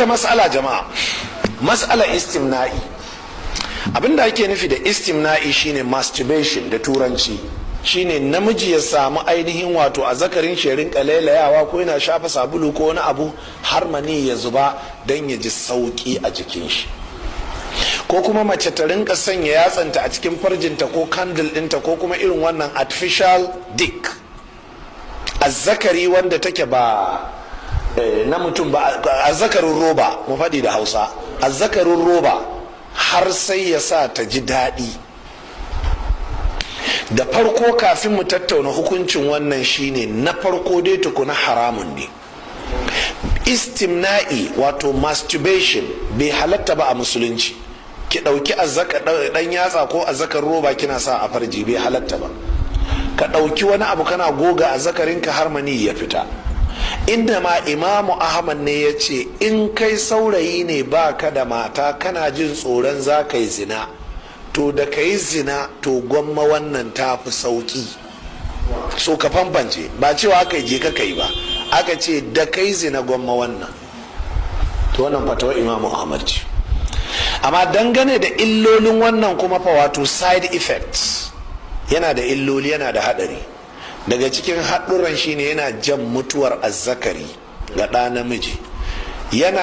Wata mas'ala jama'a, mas'ala istimna'i. Abinda ake nufi da istimna'i shine masturbation da Turanci, shine namiji ya samu ainihin wato a zakarin shi ya rinka lailayawa ko yana shafa sabulu ko wani abu har mani ya zuba don ya ji sauki a jikin shi, ko kuma mace ta rinka sanya yatsanta a cikin farjinta ko candle ɗinta ko kuma irin wannan artificial dick, azzakari wanda take ba na mutum ba, azzakarin roba mu faɗi da Hausa, azzakarin roba, har sai ya sa ta ji daɗi. Da farko, kafin mu tattauna hukuncin wannan, shine na farko dai tukuna haramun ne istimna'i, wato masturbation, bai halatta ba a Musulunci. Ki ɗauki ɗan yatsa ko azzakar roba kina sa a farji, bai halatta ba. Ka ɗauki wani abu kana goga azzakarinka har mani ya fita. Inda ma Imamu Ahmad ne ya ce in kai saurayi ne, ba ka da mata, kana jin tsoron za ka yi zina, to da ka yi zina to gwamma wannan, ta fi sauki. So ka fanfance, ba cewa aka yi je ka kai ba, aka ce da kai zina gwamma wannan. To wannan fatawar Imamu Ahmad ce. Amma dangane da illolin wannan kuma fa, wato side effects, yana da illoli, yana da hadari. Daga cikin haɗurran shine yana jan mutuwar azzakari ga ɗa namiji, yana